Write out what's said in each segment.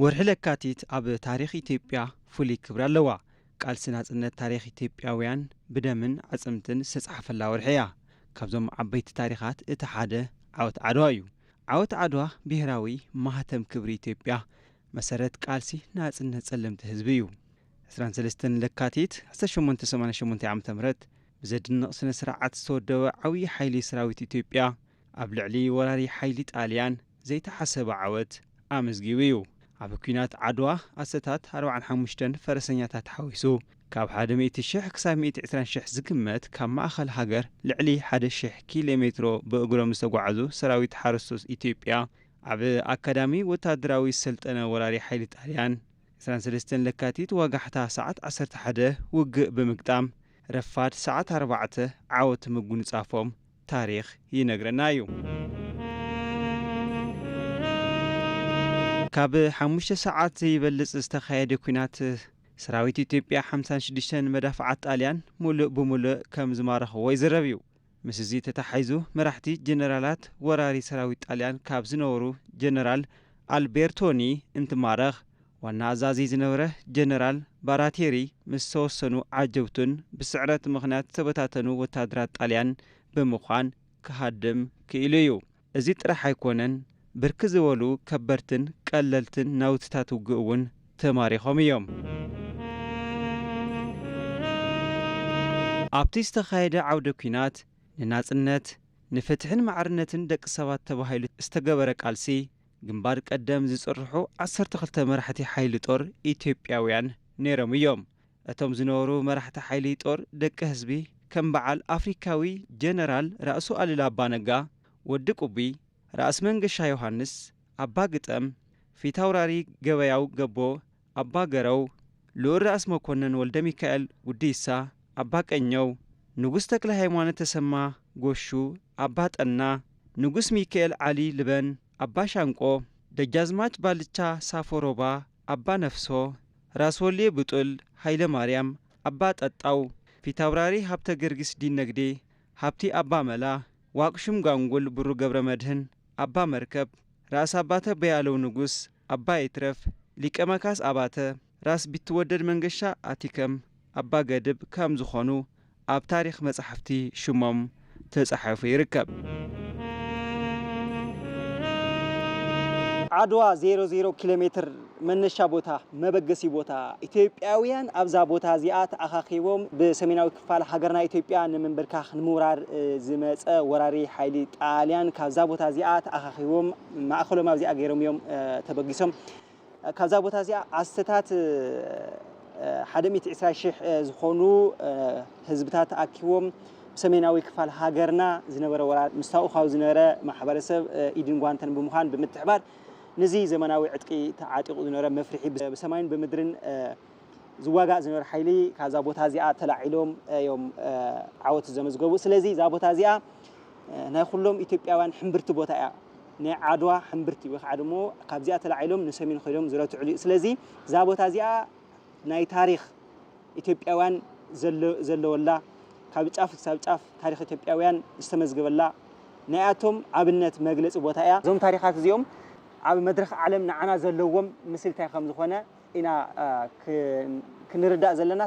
ወርሒ ለካቲት ኣብ ታሪኽ ኢትዮጵያ ፍሉይ ክብሪ ኣለዋ። ቃልሲ ናጽነት ታሪኽ ኢትዮጵያውያን ብደምን ኣዕጽምትን ዝተጻሕፈላ ወርሒ እያ። ካብዞም ዓበይቲ ታሪኻት እቲ ሓደ ዓወት ዓድዋ እዩ። ዓወት ዓድዋ ብሄራዊ ማህተም ክብሪ ኢትዮጵያ፣ መሰረት ቃልሲ ናጽነት ጸለምቲ ህዝቢ እዩ። ዕስራን ሰለስተን ለካቲት ዓሰርተ ሸሞንተ ሰማንያ ሸሞንተ ዓመተ ምህረት ብዘድንቕ ስነ ስርዓት ዝተወደበ ዓብዪ ሓይሊ ሰራዊት ኢትዮጵያ ኣብ ልዕሊ ወራሪ ሓይሊ ጣልያን ዘይተሓሰበ ዓወት ኣመዝጊቡ እዩ። ኣብ ኲናት ዓድዋ ኣሰታት ኣርባዓን ሓሙሽተን ፈረሰኛታት ሓዊሱ ካብ ሓደ ሚእቲ ሽሕ ክሳብ ሚእቲ ዕስራን ሽሕ ዝግመት ካብ ማእኸል ሃገር ልዕሊ ሓደ ሽሕ ኪሎ ሜትሮ ብእግሮም ዝተጓዓዙ ሰራዊት ሓረስቶት ኢትዮጵያ ኣብ ኣካዳሚ ወታደራዊ ዝሰልጠነ ወራሪ ሓይሊ ጣልያን ዕስራን ሰለስተን ለካቲት ዋጋሕታ ሰዓት ዓሰርተ ሓደ ውግእ ብምግጣም ረፋድ ሰዓት ኣርባዕተ ዓወት ምጉንጻፎም ታሪኽ ይነግረና እዩ። ካብ ሓሙሽተ ሰዓት ዘይበልጽ ዝተኻየደ ኲናት ሰራዊት ኢትዮጵያ ሓምሳን ሽዱሽተን መዳፍዓት ጣልያን ሙሉእ ብሙሉእ ከም ዝማረኽዎ ይዝረብ እዩ። ምስ እዚ ተታሒዙ መራሕቲ ጀነራላት ወራሪ ሰራዊት ጣልያን ካብ ዝነበሩ ጀነራል ኣልቤርቶኒ እንትማረኽ ዋና ኣዛዚ ዝነበረ ጀነራል ባራቴሪ ምስ ዝተወሰኑ ዓጀብቱን ብስዕረት ምኽንያት ዝተበታተኑ ወታደራት ጣልያን ብምዃን ክሃድም ክኢሉ እዩ። እዚ ጥራሕ ኣይኮነን፣ ብርክት ዝበሉ ከበድትን ቀለልትን ናውትታት ውግእ እውን ተማሪኾም እዮም። ኣብቲ ዝተኻየደ ዓውደ ኲናት ንናጽነት፣ ንፍትሕን ማዕርነትን ደቂ ሰባት ተባሂሉ ዝተገበረ ቃልሲ ግንባር ቀደም ዝጽርሑ ዓሰርተ ክልተ መራሕቲ ሓይሊ ጦር ኢትዮጵያውያን ነይሮም እዮም። እቶም ዝነበሩ መራሕቲ ሓይሊ ጦር ደቂ ህዝቢ ከም በዓል ኣፍሪካዊ ጀነራል ራእሱ ኣሉላ ኣባነጋ፣ ወዲ ቁቢ፣ ራእሲ መንገሻ ዮሃንስ፣ ኣባ ግጠም፣ ፊታውራሪ ገበያው ገቦ፣ ኣባ ገረው፣ ልኡል ራእሲ መኮነን ወልደ ሚካኤል ጉዲሳ፣ ኣባ ቀኘው፣ ንጉስ ተክለ ሃይማኖት ተሰማ ጎሹ፣ ኣባ ጠና፣ ንጉስ ሚካኤል ዓሊ ልበን፣ ኣባ ሻንቆ፣ ደጃዝማች ባልቻ ሳፎ ሮባ፣ ኣባ ነፍሶ፣ ራስ ወልየ ብጡል፣ ሃይለ ማርያም፣ ኣባ ጠጣው፣ ፊታውራሪ ሃብተ ገርጊስ ዲነግዴ፣ ሃብቲ ኣባ መላ፣ ዋቅሹም ጋንጉል ብሩ ገብረ መድህን፣ ኣባ መርከብ፣ ራስ ኣባተ በያለው ንጉስ፣ ኣባ ይትረፍ፣ ሊቀ መካስ ኣባተ፣ ራስ ቢትወደድ መንገሻ ኣቲከም፣ ኣባ ገድብ ከም ዝኾኑ ኣብ ታሪኽ መጻሕፍቲ ሽሞም ተጻሒፉ ይርከብ። ዓድዋ ዜሮ ዜሮ ኪሎ ሜትር መነሻ ቦታ፣ መበገሲ ቦታ፣ ኢትዮጵያውያን ኣብዛ ቦታ እዚኣ ተኣኻኺቦም ብሰሜናዊ ክፋል ሃገርና ኢትዮጵያ ንምንብርካኽ፣ ንምውራር፣ እ፣ ዝመጸ ወራሪ ሓይሊ ጣልያን ካብዛ ቦታ እዚኣ ተኣኻኺቦም ማእከሎም ኣብዚኣ ገይሮም እዮም፣ እ፣ ተበጊሶም። ካብዛ ቦታ እዚኣ ኣስተታት፣ እ፣ ሓደ ሚእቲ ዕስራ ሽሕ፣ እ፣ ዝኾኑ፣ እ፣ ህዝብታት ተኣኪቦም ብሰሜናዊ ክፋል ሃገርና ዝነበረ ወራር፣ ምስታኡ ካብ ዝነበረ ማሕበረሰብ፣ እ፣ ኢድን ጓንተን ብምዃን ብምትሕባር፣ ነዚ ዘመናዊ ዕጥቂ ተዓጢቑ ዝነበረ መፍርሒ ብ-፣ ብሰማይን ብምድርን፣ እ፣ ዝዋጋእ ዝነበረ ሓይሊ ካብዛ ቦታ እዚኣ ተላዒሎም እዮም፣ እ፣ ዓወት ዘመዝገቡ። ስለዚ እዛ ቦታ እዚኣ፣ እ፣ ናይ ኩሎም ኢትዮጵያውያን ሕምብርቲ ቦታ እያ። ናይ ዓድዋ ሕምብርቲ ወይ ከዓ ደሞ ካብዚኣ ተላዒሎም ንሰሜን ከይዶም ዝረትዕሉ እዩ። ስለዚ እዛ ቦታ እዚኣ ናይ ታሪኽ ኢትዮጵያውያን ዘለ-፣ ዘለወላ፣ ካብ ጫፍ ክሳብ ጫፍ ታሪኽ ኢትዮጵያውያን ዝተመዝገበላ፣ ናይኣቶም ኣብነት መግለጺ ቦታ እያ። እዞም ታሪኻት እዚኦም ኣብ መድረኽ ዓለም ንዓና ዘለዎም ምስልታይ ከም ዝኾነ ኢና፣ እ፣ ክ-፣ ክንርዳእ ዘለና።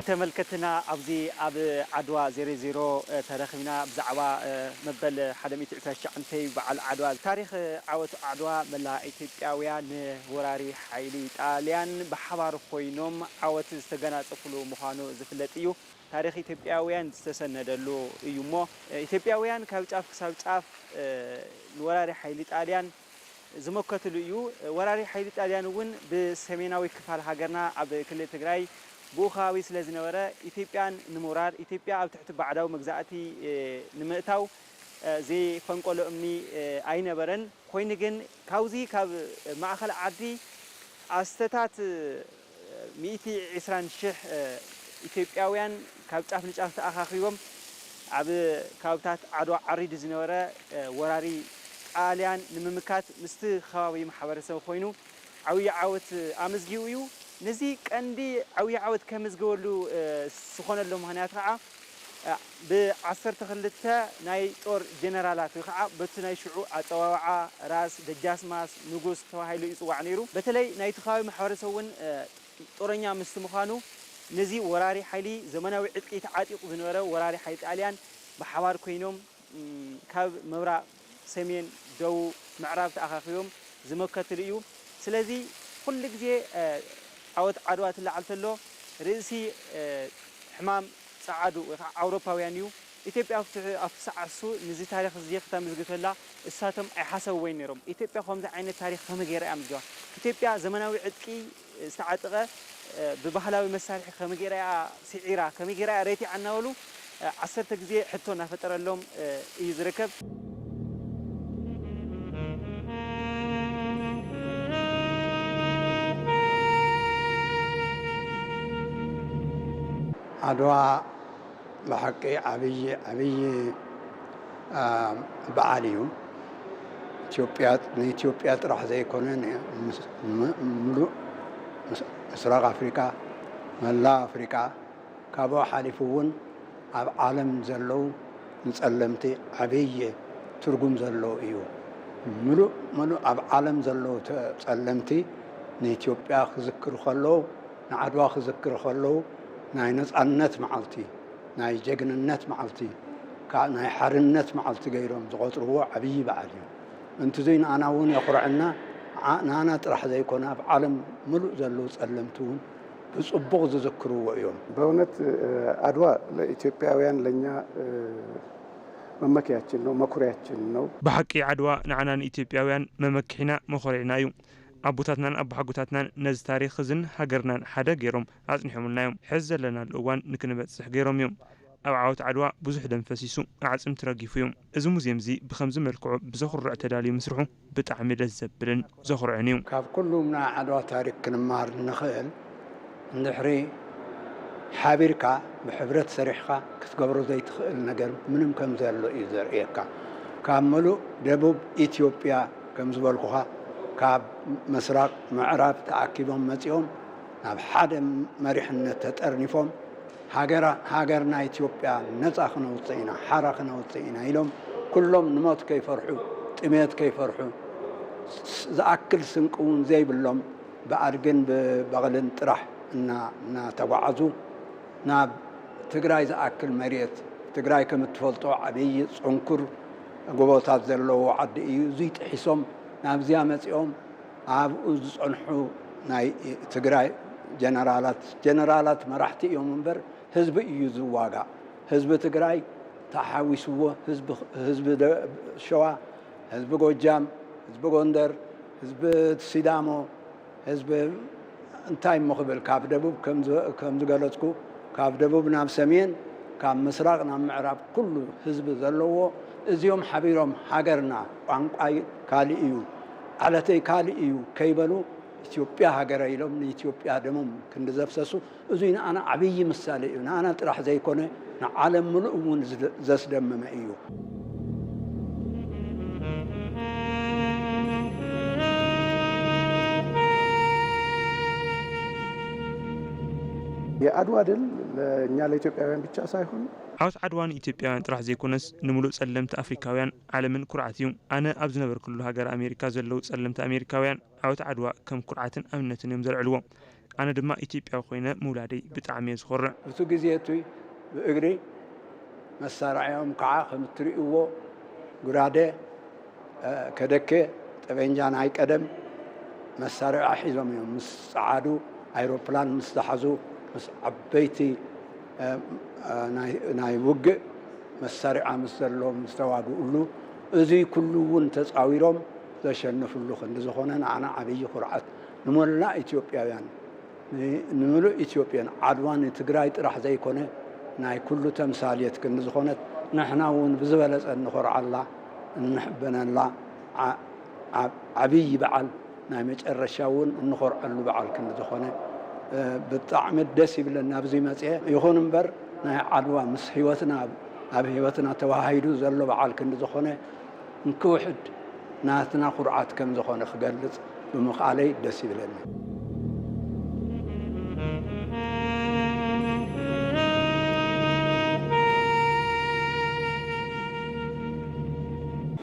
ተመልከትና ኣብዚ ኣብ ዓድዋ ዜሮ ዜሮ፣ እ፣ ተረኺብና ብዛዕባ፣ እ፣ መበል ሓደ ሚእቲ ዕስራን ትሽዓተን በዓል ዓድዋ፣ ታሪኽ ዓወት ዓድዋ መላ ኢትዮጵያውያን ንወራሪ ሓይሊ ጣልያን ብሓባር ኮይኖም ዓወት ዝተገናጸፉሉ ምዃኑ ዝፍለጥ እዩ። ታሪኽ ኢትዮጵያውያን ዝተሰነደሉ እዩ እሞ፣ ኢትዮጵያውያን ካብ ጫፍ ክሳብ ጫፍ፣ እ፣ ንወራሪ ሓይሊ ጣልያን ዝመከትሉ እዩ። ወራሪ ሓይሊ ጣልያን እውን ብሰሜናዊ ክፋል ሃገርና ኣብ ክልል ትግራይ ብኡ ከባቢ ስለ ዝነበረ፣ ኢትዮጵያን ንምውራር፣ ኢትዮጵያ ኣብ ትሕቲ ባዕዳዊ መግዛእቲ፣ እ፣ ንምእታው፣ እ፣ ዘይፈንቀሎ እምኒ፣ እ፣ ኣይነበረን። ኮይኑ ግን ካብዚ ካብ ማእኸል ዓዲ ኣስተታት ሚእቲ ዕስራን ሽሕ ኢትዮጵያውያን ካብ ጫፍ ንጫፍ ተኣኻኺቦም ኣብ ከባብታት ዓድዋ ዓሪዱ ዝነበረ ወራሪ ጣልያን ንምምካት ምስቲ ከባቢ ማሕበረሰብ ኮይኑ ዓብዪ ዓወት ኣመዝጊቡ እዩ። ነዚ ቀንዲ ዓብዪ ዓወት ከመዝገበሉ ዝኾነሉ ምኽንያት ከዓ ብዓሰርተ ክልተ ናይ ጦር ጀነራላት ወይ ከዓ በቲ ናይ ሽዑ ኣፀዋውዓ ራስ፣ ደጃስማስ፣ ንጉስ ተባሂሉ ይፅዋዕ ነይሩ። በተለይ ናይቲ ከባቢ ማሕበረሰብ እውን ጦረኛ ምስቲ ምዃኑ ነዚ ወራሪ ሓይሊ ዘመናዊ ዕጥቂ ተዓጢቑ ዝነበረ ወራሪ ሓይሊ ጣልያን ብሓባር ኮይኖም ካብ ምብራቕ፣ ሰሜን፣ ደቡብ፣ ምዕራብ ተኣኻኺቦም ዝመከትሉ እዩ። ስለዚ ኩሉ ግዜ ዓወት ዓድዋ ትለዓል ተሎ ርእሲ ሕማም ፀዓዱ ወይ ከዓ ኣውሮፓውያን እዩ። ኢትዮጵያ ኣብቲ ኣብቲ ሰዓት እሱ ንዚ ታሪኽ እዚ ክተምዝግተላ እሳቶም ኣይሓሰብዎን ነይሮም። ኢትዮጵያ ከምዚ ዓይነት ታሪኽ ከመይ ገይራ እያ ምዝገባ? ኢትዮጵያ ዘመናዊ ዕጥቂ ዝተዓጠቐ ብባህላዊ መሳርሒ ከመይ ገይራ እያ ስዒራ፣ ከመይ ገይራ እያ ረቲዓ እናበሉ ዓሰርተ ግዜ ሕቶ እናፈጠረሎም እዩ ዝርከብ። ዓድዋ ብሓቂ ዓብዪ ዓብዪ በዓል እዩ። ኢትዮጵያ ንኢትዮጵያ ጥራሕ ዘይኮነ ሙሉእ ምስራቕ ኣፍሪቃ፣ መላእ ኣፍሪቃ፣ ካብኡ ሓሊፉ እውን ኣብ ዓለም ዘለዉ ንፀለምቲ ዓብዪ ትርጉም ዘለዎ እዩ። ምሉእ ምሉእ ኣብ ዓለም ዘለዉ ፀለምቲ ንኢትዮጵያ ክዝክሩ ከለዉ፣ ንዓድዋ ክዝክሩ ከለዉ ናይ ነፃነት መዓልቲ፣ ናይ ጀግንነት መዓልቲ፣ ናይ ሓርነት መዓልቲ ገይሮም ዝቖፅርዎ ዓብዪ በዓል እዩ። እንትዙይ ንኣና እውን የኹርዐና። ንኣና ጥራሕ ዘይኮነ ኣብ ዓለም ምሉእ ዘለዉ ፀለምቲ እውን ብፅቡቕ ዝዝክርዎ እዮም። በእውነት አድዋ ለኢትዮጵያውያን ለእኛ መመኪያችን ነው፣ መኩሪያችን ነው። ብሓቂ ዓድዋ ንዓና ንኢትዮጵያውያን መመክሒና መኾርዒና እዩ። ኣቦታትናን ኣቦሓጎታትናን ነዚ ታሪኽ እዝን ሃገርናን ሓደ ገይሮም ኣጽኒሖምልና እዮም። ሕዚ ዘለናሉ እዋን ንክንበጽሕ ገይሮም እዮም። ኣብ ዓወት ዓድዋ ብዙሕ ደም ፈሲሱ፣ ኣዕጽምቲ ረጊፉ እዩ። እዚ ሙዝየም እዚ ብኸምዚ መልክዑ ብዘኹርዕ ተዳልዩ ምስርሑ ብጣዕሚ ደስ ዘብልን ዘኹርዕን እዩ። ካብ ኩሉም ናይ ዓድዋ ታሪክ ክንማር እንኽእል እንድሕሪ ሓቢርካ ብሕብረት ሰሪሕኻ ክትገብሮ ዘይትኽእል ነገር ምንም ከም ዘሎ እዩ ዘርእየካ። ካብ ምሉእ ደቡብ ኢትዮጵያ ከም ዝበልኩኻ ካብ ምስራቕ ምዕራብ ተኣኪቦም መጺኦም ናብ ሓደ መሪሕነት ተጠርኒፎም ሃገራ ሃገርና ኢትዮጵያ ነጻ ክነውጽእ ኢና ሓራ ክነውጽእ ኢና ኢሎም ኩሎም ንሞት ከይፈርሑ ጥሜት ከይፈርሑ ዝኣክል ስንቂ እውን ዘይብሎም ብኣድግን ብበቕልን ጥራሕ እናተጓዓዙ ናብ ትግራይ ዝኣክል መሬት ትግራይ ከም እትፈልጦ ዓብዪ ፅንኩር ጎቦታት ዘለዎ ዓዲ እዩ። እዙይ ጥሒሶም ናብዚያ መፂኦም ኣብኡ ዝፀንሑ ናይ ትግራይ ጀነራላት ጀነራላት መራሕቲ እዮም እምበር ህዝቢ እዩ ዝዋጋእ። ህዝቢ ትግራይ ተሓዊስዎ ህዝቢ ሸዋ፣ ህዝቢ ጎጃም፣ ህዝቢ ጎንደር፣ ህዝቢ ሲዳሞ፣ ህዝቢ እንታይ እሞ ክብል ካብ ደቡብ ከም ዝገለፅኩ ካብ ደቡብ ናብ ሰሜን ካብ ምስራቕ ናብ ምዕራብ ኩሉ ህዝቢ ዘለዎ እዚኦም ሓቢሮም ሃገርና ቋንቋይ ካልእ እዩ ዓለተይ ካልእ እዩ ከይበሉ ኢትዮጵያ ሃገረ ኢሎም ንኢትዮጵያ ደሞም ክንዲ ዘፍሰሱ እዙይ ንኣና ዓብዪ ምሳሌ እዩ። ንኣና ጥራሕ ዘይኮነ ንዓለም ምሉእ እውን ዘስደመመ እዩ። የአድዋ ድል ለእኛ ለኢትዮጵያውያን ብቻ ሳይሆን ዓወት ዓድዋ ንኢትዮጵያውያን ጥራሕ ዘይኮነስ ንምሉእ ጸለምቲ ኣፍሪካውያን ዓለምን ኩርዓት እዩ። ኣነ ኣብ ዝነበርኩሉ ሃገር ኣሜሪካ ዘለዉ ጸለምቲ ኣሜሪካውያን ዓወት ዓድዋ ከም ኩርዓትን ኣብነትን እዮም ዘልዕልዎ። ኣነ ድማ ኢትዮጵያዊ ኮይነ ምውላደይ ብጣዕሚ እየ ዝኾርዕ። እቱ ግዜ እቱይ ብእግሪ መሳርዕኦም ከዓ ከም እትርእይዎ ጉራደ፣ ከደኬ፣ ጠበንጃ ናይ ቀደም መሳርዓ ሒዞም እዮም ምስ ፀዓዱ፣ ኣይሮፕላን ምስ ዝሓዙ፣ ምስ ዓበይቲ ናይ ውግእ መሳርዓ ምስ ዘለዎም ዝተዋግኡሉ፣ እዙይ ኩሉ እውን ተፃዊሮም ዘሸነፍሉ ክንዲ ዝኾነ ንዓና ዓብዪ ኩርዓት ንሞላእ ኢትዮጵያውያን ንምሉእ ኢትዮጵያን ዓድዋ ንትግራይ ጥራሕ ዘይኮነ ናይ ኩሉ ተምሳሌት ክንዲ ዝኾነት ንሕና እውን ብዝበለፀ እንኾርዓላ እንሕበነላ ዓብዪ በዓል ናይ መጨረሻ እውን እንኾርዐሉ በዓል ክንዲ ዝኾነ ብጣዕሚ ደስ ይብለና ኣብዚ መፅአ። ይኹን እምበር ናይ ዓድዋ ምስ ህይወትና ኣብ ህይወትና ተዋሃሂዱ ዘሎ በዓል ክንዲ ዝኾነ እንክውሕድ ናትና ኩርዓት ከም ዝኾነ ክገልፅ ብምኽኣለይ ደስ ይብለኒ።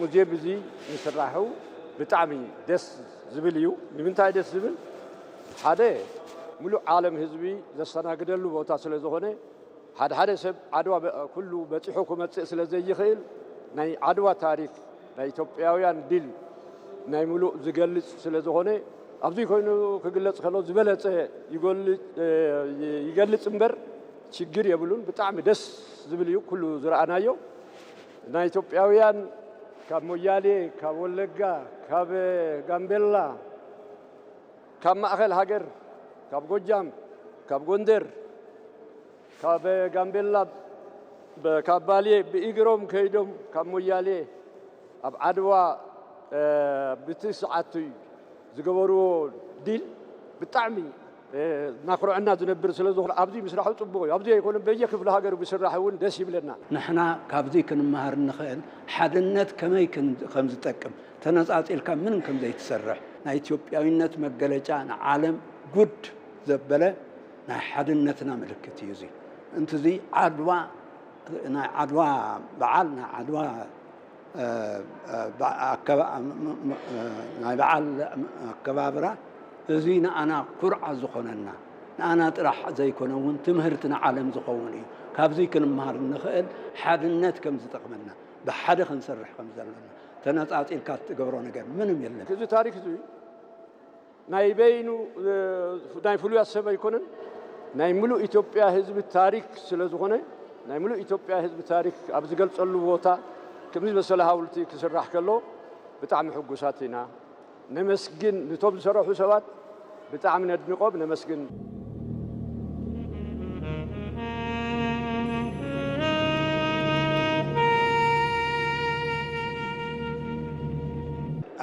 ሙዚየም እዚ ምስራሑ ብጣዕሚ ደስ ዝብል እዩ። ንምንታይ ደስ ዝብል? ሓደ፣ ሙሉእ ዓለም ህዝቢ ዘስተናግደሉ ቦታ ስለ ዝኾነ፣ ሓደ ሓደ ሰብ ዓድዋ በ-፣ ኩሉ በፂሑ ክመፅእ ስለ ዘይኽእል፣ ናይ ዓድዋ ታሪክ፣ ናይ ኢትዮጵያውያን ድል ናይ ሙሉእ ዝገልፅ ስለ ዝኾነ፣ ኣብዚ ኮይኑ ክግለፅ ከሎ ዝበለፀ ይጎል-፣ ይገልፅ እምበር ችግር የብሉን። ብጣዕሚ ደስ ዝብል እዩ ኩሉ ዝረኣናዮ። ናይ ኢትዮጵያውያን ካብ ሞያሌ፣ ካብ ወለጋ፣ ካብ ጋምቤላ፣ ካብ ማእኸል ሃገር፣ ካብ ጎጃም፣ ካብ ጎንደር፣ ካብ ጋምቤላ፣ ብ-፣ ካብ ባሌ ብእግሮም ከይዶም ካብ ሞያሌ ኣብ ዓድዋ፣ እ፣ ብቲ ሰዓቱ ዝገበርዎ ድል ብጣዕሚ፣ እ፣ እናኹርዐና ዝነብር ስለ ዝኾነ ኣብዚ ምስራሑ ጽቡቕ እዩ። ኣብዚ ኣይኮነን፣ በየክፍለ ሃገሩ ብስራሕ እውን ደስ ይብለና። ንሕና ካብዚ ክንመሃር እንኽእል ሓድነት ከመይ ክን-፣ ከም ዝጠቅም፣ ተነጻጺልካ ምንም ከም ዘይትሰርሕ፣ ናይ ኢትዮጵያዊነት መገለጫ ንዓለም ጉድ ዘበለ ናይ ሓድነትና ምልክት እዩ እዚ። እንትዚ ዓድዋ፣ ናይ ዓድዋ በዓል፣ ናይ ዓድዋ፣ እ፣ እ፣ በ-፣ ኣከባ-፣ ም-፣ ም-፣ እ፣ ናይ በዓል ኣከባብራ እዚ ንኣና ኩርዓት ዝኾነና፣ ንኣና ጥራሕ ዘይኮነ እውን ትምህርቲ ንዓለም ዝኸውን እዩ። ካብዚ ክንመሃር እንኽእል ሓድነት ከም ዝጠቕመና፣ ብሓደ ክንሰርሕ ከም ዘለና፣ ተነጻጺልካ እትገብሮ ነገር ምንም የለን። እዚ ታሪክ እዚ ናይ በይኑ፣ እ፣ ናይ ፍሉያት ሰብ ኣይኮነን። ናይ ምሉእ ኢትዮጵያ ህዝቢ ታሪክ ስለ ዝኾነ፣ ናይ ምሉእ ኢትዮጵያ ህዝቢ ታሪክ ኣብ ዝገልጸሉ ቦታ ከምዚ መሰለ ሃውልቲ ክስራሕ ከሎ ብጣዕሚ ሕጉሳት ኢና። ነመስግን፣ ነቶም ዝሰረሑ ሰባት ብጣዕሚ ነድንቆም፣ ነመስግን።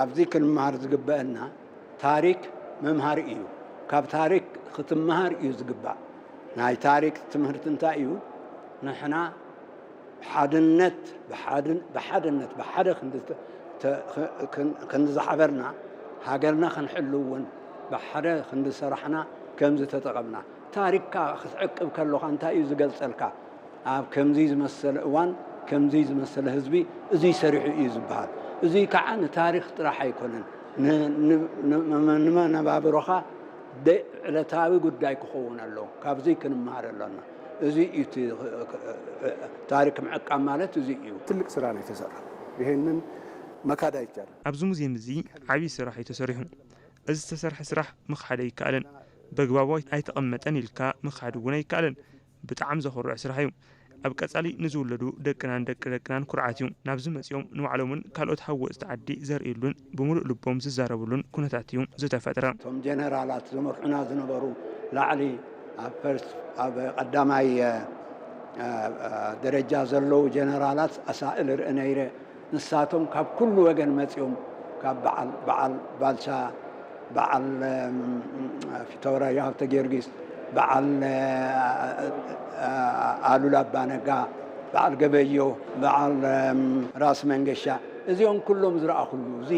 ኣብዚ ክንመሃር ዝግበአና ታሪክ መምሃሪ እዩ። ካብ ታሪክ ክትመሃር እዩ ዝግባእ። ናይ ታሪክ ትምህርቲ እንታይ እዩ? ንሕና ሓድነት፣ ብሓድን-፣ ብሓድነት፣ ብሓደ ክንዲ ተ-፣ ተ-፣ ክን-፣ ክንዲ ዝሓበርና፣ ሃገርና ክንሕሉ እውን ብሓደ ክንዲ ሰራሕና ከም ዝተጠቐምና። ታሪክካ ክትዕቅብ ከለኻ እንታይ እዩ ዝገልጸልካ? ኣብ ከምዚ ዝመሰለ እዋን፣ ከምዚ ዝመሰለ ህዝቢ እዚ ሰሪሑ እዩ ዝበሃል። እዚ ከዓ ንታሪኽ ጥራሕ ኣይኮነን፣ ን-፣ ን-፣ ን-፣ ንመ-፣ ንመነባብሮኻ ደ-፣ ዕለታዊ ጉዳይ ክኸውን ኣለዎ። ካብዚ ክንመሃር ኣሎና። እዚ እዩ እቲ ታሪክ ምዕቃብ ማለት እዚ እዩ። ትልቅ ስራ ነው የተሰራው። ይሄንን መካድ አይቻልም። ኣብዚ ሙዚየም እዚ ዓብዪ ስራሕ እዩ ተሰሪሑ። እዚ ዝተሰርሐ ስራሕ ምኽሓድ ኣይከኣልን። በግባቡ ኣይተቐመጠን ኢልካ ምኽሓድ እውን ኣይከኣልን። ብጣዕሚ ዘኹርዕ ስራሕ እዩ። ኣብ ቀጻሊ ንዝውለዱ ደቅናን ደቂ ደቅናን ኩርዓት እዩ። ናብዚ መጺኦም ንባዕሎምን ካልኦት ሃወጽቲ ዓዲ ዘርእይሉን ብምሉእ ልቦም ዝዛረብሉን ኩነታት እዩ ዝተፈጥረ። እቶም ጀነራላት ዝመርሑና ዝነበሩ ላዕሊ ኣብ ፈርስ-፣ ኣብ ቀዳማይ፣ እ፣ እ፣ ደረጃ ዘለዉ ጀነራላት ኣሳእል ርኢ ነይረ። ንሳቶም ካብ ኩሉ ወገን መጺኦም፣ ካብ በዓል፣ በዓል ባልቻ፣ በዓል፣ እም፣ ፊታውራሪ ሃብተ ጊዮርጊስ፣ በዓል፣ እ፣ እ፣ ኣሉላ ኣባነጋ፣ በዓል ገበዮ፣ በዓል፣ እም፣ ራስ መንገሻ፣ እዚኦም ኩሎም ዝረኣኹሉ፣ እዚ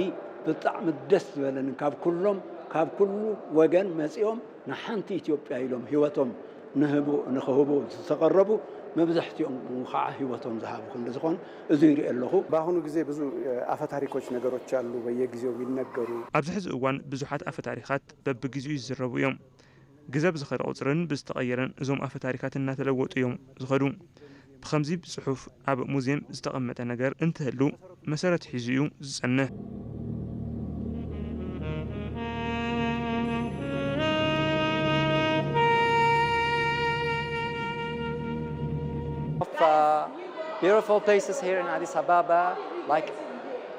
ብጣዕሚ ደስ ዝበለኒ። ካብ ኩሎም፣ ካብ ኩሉ ወገን መጺኦም ንሓንቲ ኢትዮጵያ ኢሎም ህይወቶም ንህቡ-፣ ንኽህቡ ዝተቐረቡ፣ መብዛሕትኦም ከዓ ህይወቶም ዝሃቡ ከም ዝኾኑ እዚ ይርኢ ኣለኹ። በአሁኑ ጊዜ ብዙ፣ እ፣ አፈ ታሪኮች ነገሮች አሉ፣ በየጊዜው የሚነገሩ። ኣብዚ ሕዚ እዋን ብዙሓት ኣፈ ታሪኻት በብግዚኡ ይዝረቡ እዮም። ግዘ ብዝኸደ ቁፅርን ብዝተቐየረን እዞም ኣፈ ታሪኻት እናተለወጡ እዮም ዝኸዱ። ብኸምዚ ብፅሑፍ ኣብ ሙዚየም ዝተቐመጠ ነገር እንትህሉ መሰረት ሒዙ እዩ ዝጸንሕ። Of, uh, beautiful places here in Addis Ababa, like,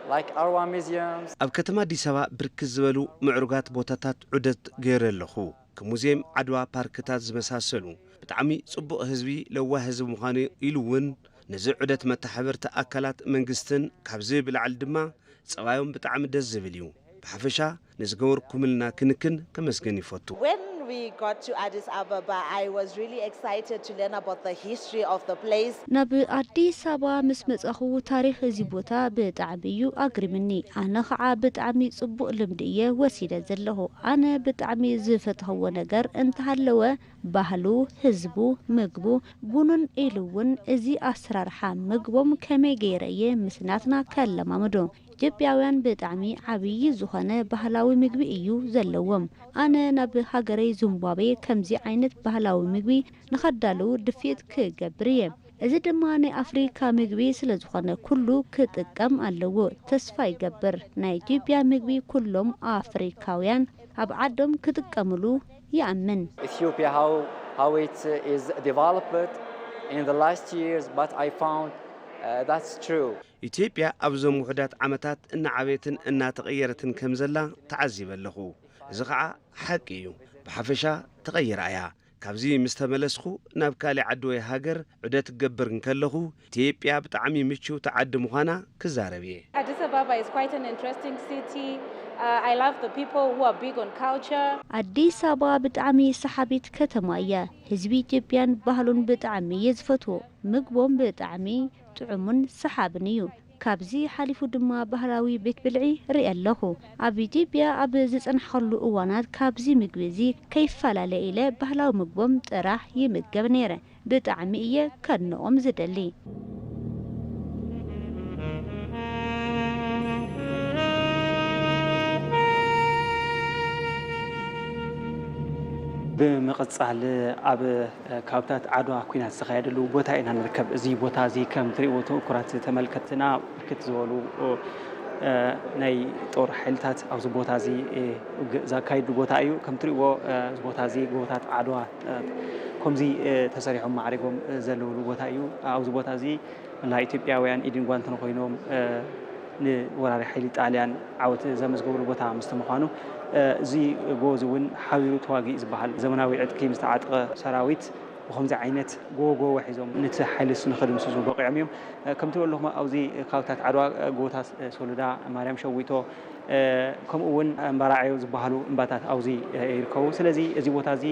like Arwa museums. ኣብ ከተማ ኣዲስ ኣበባ ብርክት ዝበሉ ምዕሩጋት ቦታታት ዑደት ገይረ ኣለኹ። ከም ሙዚየም ዓድዋ፣ ፓርክታት ዝመሳሰሉ። ብጣዕሚ ጽቡቕ ህዝቢ፣ ለዋህ ህዝቢ ምዃኑ ኢሉ እውን ነዚ ዑደት መተሓበርቲ ኣካላት መንግስትን ካብዚ ብላዕሊ ድማ ጸባዮም ብጣዕሚ ደስ ዝብል እዩ። ብሓፈሻ ንዝገበርኩምልና ክንክን ከመስግን ይፈቱ። When We got to Addis Ababa. I was really excited to learn about the history of the place. ናብ ኣዲስ ኣበባ ምስ መጻኹ፣ ታሪኽ እዚ ቦታ ብጣዕሚ እዩ ኣግሪምኒ። ኣነ ኸዓ ብጣዕሚ ጽቡቕ ልምዲ እየ ወሲደ ዘለኹ። ኣነ ብጣዕሚ ዝፈተኽዎ ነገር እንተሃለወ፣ ባህሉ፣ ህዝቡ፣ ምግቡ፣ ቡኑን ኢሉ እውን እዚ ኣሰራርሓ ምግቦም ከመይ ገይረ እየ ምስ ናትና ከለማምዶ። ኢትዮጵያውያን ብጣዕሚ ዓብዪ ዝኾነ ባህላዊ ምግቢ እዩ ዘለዎም። ኣነ ናብ ሃገረይ ዚምባብዌ ከምዚ ዓይነት ባህላዊ ምግቢ ንኸዳልው ድፍኢት ክገብር እየ። እዚ ድማ ናይ ኣፍሪካ ምግቢ ስለዝኾነ ኩሉ ክጥቀም ኣለዎ። ተስፋ ይገብር ናይ ኢትዮጵያ ምግቢ ኩሎም ኣፍሪካውያን ኣብ ዓዶም ክጥቀምሉ ይኣምን። Ethiopia, how, how it is developed in the last years, but I found uh, that's true. ኢትዮጵያ ኣብዞም ውሑዳት ዓመታት እናዓበየትን እናተቐየረትን ከም ዘላ ተዓዚበ ኣለኹ። እዚ ኸዓ ሓቂ እዩ። ብሓፈሻ ተቐይራ እያ። ካብዚ ምስ ተመለስኹ ናብ ካሊእ ዓዲ ወይ ሃገር ዑደት ክገብር እንከለኹ ኢትዮጵያ ብጣዕሚ ምችውቲ ዓዲ ምዃና ክዛረብ እየ። Addis Ababa is quite an interesting city. Uh, I love the people who are big on culture. ኣዲስ ኣበባ ብጣዕሚ ሰሓቢት ከተማ እያ። ህዝቢ ኢትዮጵያን ባህሉን ብጣዕሚ እየ ዝፈትዎ። ምግቦም ብጣዕሚ ጥዑሙን ሰሓብን እዩ። ካብዚ ሓሊፉ ድማ ባህላዊ ቤት ብልዒ ርኢ ኣለኹ። ኣብ ኢትዮጵያ ኣብ ዝጸናሕኸሉ እዋናት ካብዚ ምግቢ እዚ ከይፈላለ ኢለ ባህላዊ ምግቦም ጥራሕ ይምገብ ነይረ። ብጣዕሚ እየ ከድንቖም ዝደሊ። ብምቕጻል ኣብ ካብታት ዓድዋ ኲናት ዝተኻየደሉ ቦታ ኢና ንርከብ። እዚ ቦታ እዚ ከም ትሪእዎ ትእኩራት ተመልከትና ብርክት ዝበሉ ናይ ጦር ሓይልታት ኣብዚ ቦታ እዚ ውግእ ዘካይዱ ቦታ እዩ። ከም ትሪእዎ እዚ ቦታ እዚ ጎቦታት ዓድዋ ከምዚ ተሰሪሖም ማዕሪጎም ዘለውሉ ቦታ እዩ። ኣብዚ ቦታ እዚ መላ ኢትዮጵያውያን ኢድን ጓንትን ኮይኖም ንወራሪ ሓይሊ ጣልያን ዓወት ዘመዝገብሉ ቦታ ምስቲ ምዃኑ እዚ ጎቦ እዚ እውን ሓቢሩ ተዋጊኡ ዝበሃል ዘመናዊ ዕጥቂ ምስ ተዓጥቀ ሰራዊት ብኸምዚ ዓይነት ጎቦ ጎቦ ሒዞም ነቲ ሓይሊ ንኸድምስሱ በቂዖም እዮም። ከምቲ በለኹም ኣብዚ ከባብታት ዓድዋ ጎቦታት ሶሎዳ፣ ማርያም ሸዊቶ ከምኡ እውን እምባራዓዮ ዝበሃሉ እምባታት ኣብዚ ይርከቡ። ስለዚ እዚ ቦታ እዚ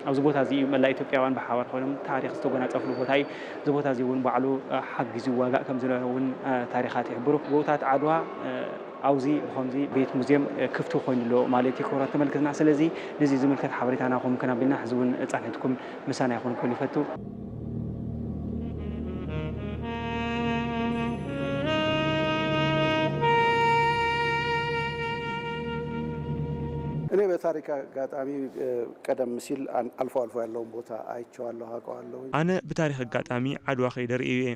ኣብዚ ቦታ እዚ እዩ መላእ ኢትዮጵያውያን ብሓባር ኮይኖም ታሪኽ ዝተጎናፀፍሉ ቦታ እዩ። እዚ ቦታ እዚ እውን ባዕሉ ሓጊዙ ይዋጋእ ከም ዝነበረ እውን ታሪኻት ይሕብሩ። ጎቦታት ዓድዋ ኣብዚ ብኸምዚ ቤት ሙዝየም ክፍቲ ኮይኑ ኣሎ ማለት እዩ። ክቡራት ተመልክትና ስለዚ ነዚ ዝምልከት ሓበሬታና ከምኡ ከናቢልና ሕዚ እውን ፃንሒትኩም ምሳና ይኹን ክብል ይፈቱ። እኔ በታሪክ አጋጣሚ ቀደም ሲል አልፎ አልፎ ያለውን ቦታ አይቼዋለሁ፣ አውቀዋለሁ። ኣነ ብታሪኽ ኣጋጣሚ ዓድዋ ከይደ ርእየ እየ።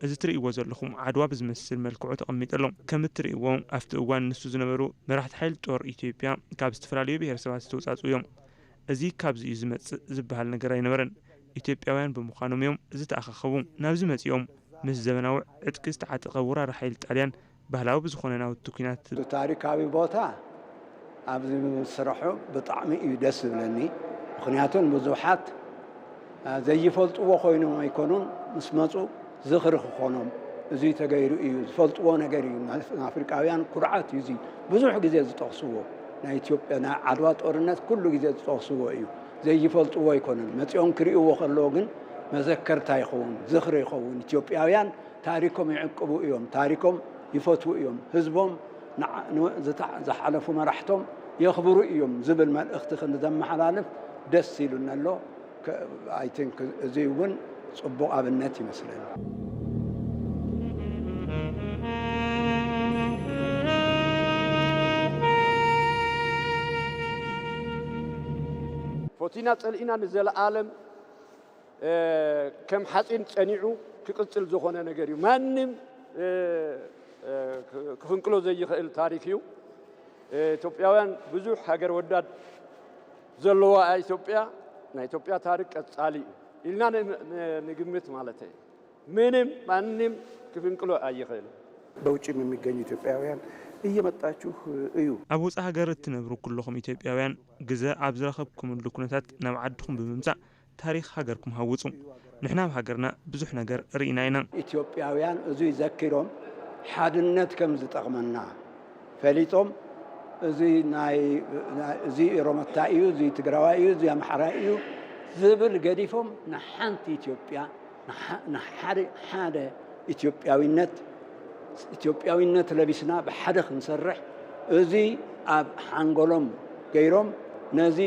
እዚ ትርእይዎ ዘለኹም ዓድዋ ብዝመስል መልክዑ ተቐሚጡ ኣሎ። ከም እትርእይዎ ኣብቲ እዋን ንሱ ዝነበሩ መራሕቲ ሓይሊ ጦር ኢትዮጵያ ካብ ዝተፈላለዩ ብሄረሰባት ዝተውፃፅኡ እዮም። እዚ ካብዚ እዩ ዝመፅእ ዝበሃል ነገር ኣይነበረን። ኢትዮጵያውያን ብምዃኖም እዮም ዝተኣኻኸቡ። ናብዚ መፂኦም ምስ ዘበናዊ ዕጥቂ ዝተዓጠቐ ወራሪ ሓይሊ ጣልያን ባህላዊ ብዝኾነ ናውቲ ኲናት ታሪካዊ ቦታ ኣብዚ ምስርሑ ብጣዕሚ እዩ ደስ ዝብለኒ። ምኽንያቱ ንብዙሓት ዘይፈልጥዎ ኮይኖም ኣይኮኑን፣ ምስ መፁ ዝኽሪ ክኾኖም እዙይ ተገይሩ እዩ። ዝፈልጥዎ ነገር እዩ። ኣፍሪቃውያን ኩርዓት እዩ። እዙይ ብዙሕ ግዜ ዝጠቕስዎ ናይ ኢትዮጵያ ናይ ዓድዋ ጦርነት ኩሉ ግዜ ዝጠቕስዎ እዩ። ዘይፈልጥዎ ኣይኮነን። መፂኦም ክርእይዎ ከለዎ ግን መዘከርታ ይኸውን፣ ዝኽሪ ይኸውን። ኢትዮጵያውያን ታሪኮም ይዕቅቡ እዮም፣ ታሪኮም ይፈትዉ እዮም፣ ህዝቦም ዝሓለፉ መራሕቶም የኽብሩ እዮም ዝብል መልእኽቲ ክንዘመሓላልፍ ደስ ኢሉኒ ኣሎ። I think እዚ እውን ፅቡቕ ኣብነት ይመስለኒ። ፎቲና ፀልኢና ንዘለኣለም ከም ሓፂን ፀኒዑ ክቕፅል ዝኾነ ነገር እዩ። ማንም ክፍንቅሎ ዘይኽእል ታሪክ እዩ። ኢትዮጵያውያን ብዙሕ ሃገር ወዳድ ዘለዋ ኢትዮጵያ ናይ ኢትዮጵያ ታሪክ ቀፃሊ እዩ ኢልና ንግምት ማለት እዩ። ምንም ማንም ክፍንቅሎ ኣይኽእልን። በውጭም የሚገኙ ኢትዮጵያውያን እየመጣችሁ እዩ። ኣብ ወፃኢ ሃገር እትነብሩ ኩለኹም ኢትዮጵያውያን ግዘ ኣብ ዝረኸብኩምሉ ኩነታት ናብ ዓድኹም ብምምፃእ ታሪኽ ሃገርኩም ሃውፁ። ንሕና ኣብ ሃገርና ብዙሕ ነገር ርኢና ኢና። ኢትዮጵያውያን እዙይ ዘኪሮም ሓድነት ከም ዝጠቕመና ፈሊጦም እዚ ናይ እዚ ኦሮሞታይ እዩ፣ እዚ ትግራዋይ እዩ፣ እዚ ኣምሓራይ እዩ ዝብል ገዲፎም ንሓንቲ ኢትዮጵያ፣ ንሓ- ንሓደ ሓደ ኢትዮጵያዊነት ኢትዮጵያዊነት ለቢስና ብሓደ ክንሰርሕ፣ እዚ ኣብ ሓንጎሎም ገይሮም ነዚ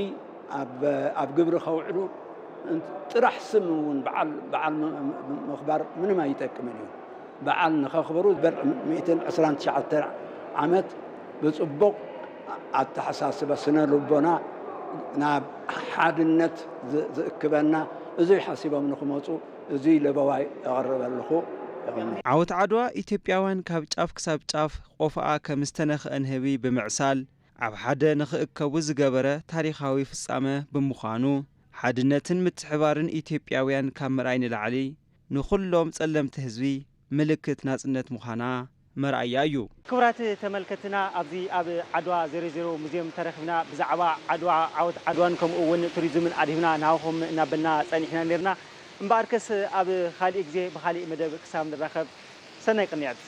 ኣብ ኣብ ግብሪ ከውዕሉ ጥራሕ ስም እውን በዓል በዓል ምኽባር ምንም ኣይጠቅምን እዩ። በዓል ንኸኽብሩ በል ሚእትን ዕስራን ትሽዓተ ዓመት ብፅቡቕ ኣተሓሳስባ ስነ ልቦና ናብ ሓድነት ዝእክበና እዙይ ሓሲቦም ንክመፁ እዙይ ለበዋይ የቕርብ ኣለኹ። የቐኒ። ዓወት ዓድዋ ኢትዮጵያውያን ካብ ጫፍ ክሳብ ጫፍ ቆፎኣ ከም ዝተነኽአ ንህቢ ብምዕሳል ኣብ ሓደ ንኽእከቡ ዝገበረ ታሪኻዊ ፍጻመ ብምዃኑ፣ ሓድነትን ምትሕባርን ኢትዮጵያውያን ካብ ምርኣይ ንላዕሊ፣ ንኹሎም ጸለምቲ ህዝቢ ምልክት ናጽነት ምዃና መርኣያ እዩ። ክቡራት ተመልከትና፣ ኣብዚ ኣብ ዓድዋ ዜሮ ዜሮ ሙዝየም ተረኺብና ብዛዕባ ዓድዋ፣ ዓወት ዓድዋን ከምኡ እውን ቱሪዝምን ኣድሂብና ንሃውኹም እናበልና ጸኒሕና ነርና። እምበኣርከስ ኣብ ኻሊእ ግዜ ብኻሊእ መደብ ክሳብ ንራኸብ ሰናይ ቅንያት።